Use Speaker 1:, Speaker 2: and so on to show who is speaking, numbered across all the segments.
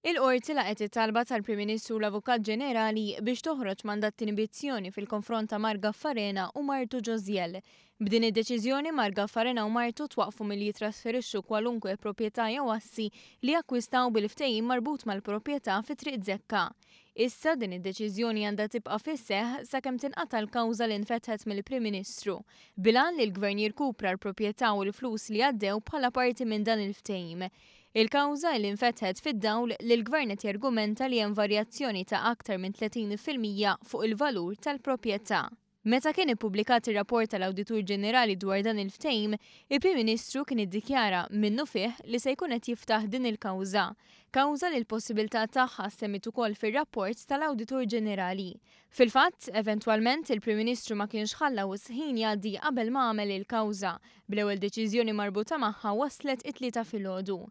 Speaker 1: Il-Qorti laqgħet it-talba tal-Prim Ministru u l-Avukat Ġenerali biex toħroġ mandat t'inibizzjoni fil-konfront ta' Mark Gaffarena u martu Josielle. B'din id-deċiżjoni Mark Gaffarena u martu twaqqfu milli jittrasferixxu kwalunkwe proprjetà jew assi li akkwistaw bil-ftehim marbut mal-proprjetà fi Triq Zekka. Issa din id-deċiżjoni għandha tibqa' fis-seħħ sakemm tinqata' l-kawża li nfetħet mill-Prim Ministru, bil-għan li l-Gvern jirkupra l-proprjetà u l-flus li għaddew bħala parti minn dan il-ftehim. Il-kawża li nfetħet fid-dawl li l-Gvern qed jargumenta li hemm varjazzjoni ta' aktar minn 30% fuq il-valur tal-proprjetà. Meta kien ippubblikat ir-rapport tal-Awditur Ġenerali dwar dan il-ftehim, il-Prim Ministru kien iddikjara minnufih li se jkun qed jiftaħ din il-kawża. Kawża li l-possibilità tagħha ssemmiet ukoll fir-rapport tal-Awditur Ġenerali. Fil-fatt, eventwalment il-Prim Ministru ma kienx ħalla wisq ħin jgħaddi qabel ma għamel il-kawża, bl-ewwel deċiżjoni marbuta magħha waslet it-Tlieta filgħodu.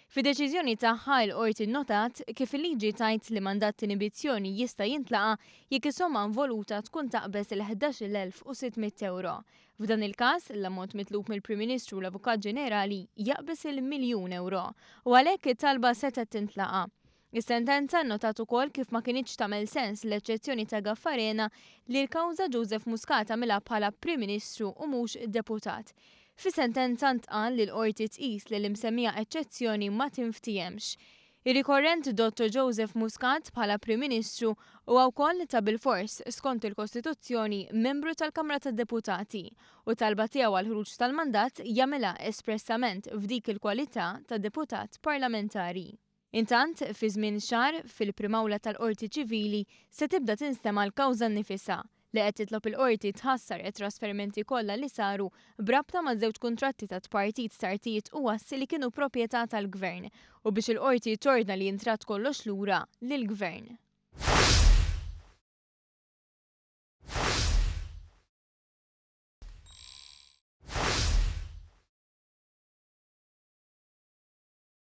Speaker 1: Fid-deċiżjoni tagħha, il-Qorti nnotat kif il-liġi tgħid li mandat t'inibizzjoni jista' jintlaqa' jekk is-somma involuta tkun taqbeż il-11,600 ewro. F'dan il-każ, l-ammont mitlub mill-Prim Ministru u l-Avukat Ġenerali jaqbeż il-miljun ewro u għalhekk it-talba setgħet tintlaqa'. Is-sentenza nnotat ukoll kif ma kinitx tagħmel sens l-eċċezzjoni ta' Gaffarena li l-kawża Joseph Muscat għamilha bħala Prim Ministru u mhux deputat. Fis-sentenza ntqal li l-Qorti tqis li l-imsemmija eċċezzjoni ma tinftiehemx. Ir-rikorrent Dottor Joseph Muscat bħala Prim Ministru huwa wkoll ta' bilfors, skont il-Kostituzzjoni, membru tal-Kamra tad-Deputati u t-talba tiegħu għall-ħruġ tal-mandat jagħmilha espressament f'dik il-kwalità ta' deputat parlamentari. Intant, fi żmien xahar, fil-Prim'Awla tal-Qorti Ċivili se tibda tinstema' l-kawża nnifisha, li qed titlob il-Qorti tħassar it-trasferimenti kollha li saru b'rabta ma' żewġ kuntratti ta' tpartit t'artijiet u assi li kienu proprjetà tal-Gvern u biex il-Qorti tordna li jintradd kollox lura lill-Gvern.